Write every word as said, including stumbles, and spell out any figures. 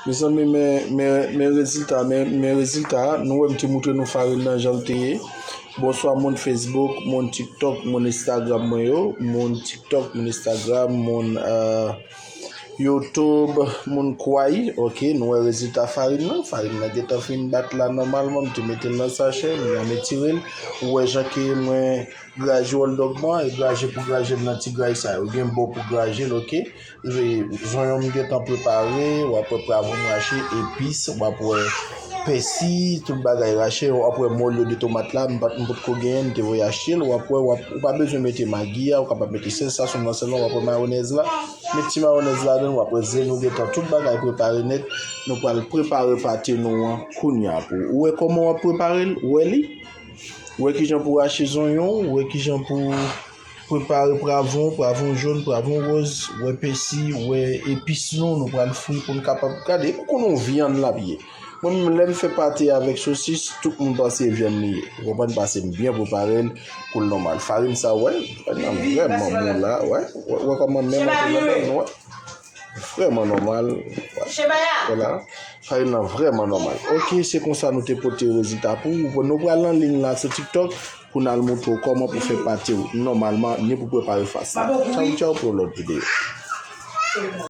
Mezanmi, men, men, men rezilta, men, men rezilta a, nou wè m te moutre nou farin nan jan l te ye. Bonswa moun Facebook, moun TikTok, moun Instagram mwen yo, moun TikTok, moun Instagram, moun euh, YouTube, moun Kwai, ok, nou wè rezilta farin nan. Farin nan gentan fin bat la nòmalman, m te mete l nan sachè, m jan m etire l. Ou wè jan ke mwen graje hot dog mwen, e graje pou graje l nan ti gray sa yo. Gen bò pou graje l, ok. Zonyon m gentan prepare, w ap wè pwavwon m rache, epis, w ap wè pèsi, tout bagay rache, w ap wè molyo de tomat la, m pa t, m potko genyen, m te voye achte l, w ap wè, w ap, ou pa bezwen mete magi a, ou kapab mete sèl sa sou nan sèlman, w ap wè mayonèz la, met ti mayonèz ladan l, w ap wè ze nou gentan tout bagay prepare nèt, nou pral prepare pate nou an kounye a pou ou. Ou wè kòman w ap prepare l, ou wè li? Ou wè kijan pou rache zonyon, ou wè kijan pou prepare pwavwon, pwavwon jòn, pwavwon wòz, ou wè pèsi, ou wè epis nou, nou pral fri pou n kapab gade. Ou konnen yon vyann l ap ye. Mwen menm, lè m fè pate avèk sosis, tout moun panse vyann li ye. Ou konprann? Pase m byen prepare l pou l nòmal. Farin sa, ou wè, farin nan vrèman mou la, wè. Ou wè, ou wè kòman menm antre ladan l, wè. Vrèman nòmal. Vwala. Farin nan vrèman nòmal. Ok, se konsa nou te pote rezilta pou ou. Nou pral nan liy la sou TikTok pou n al moutre w kòman pou fè pate w nòmalman, ni pou prepare fas la. Tchaw, tchaw, pou yon lòt videyo.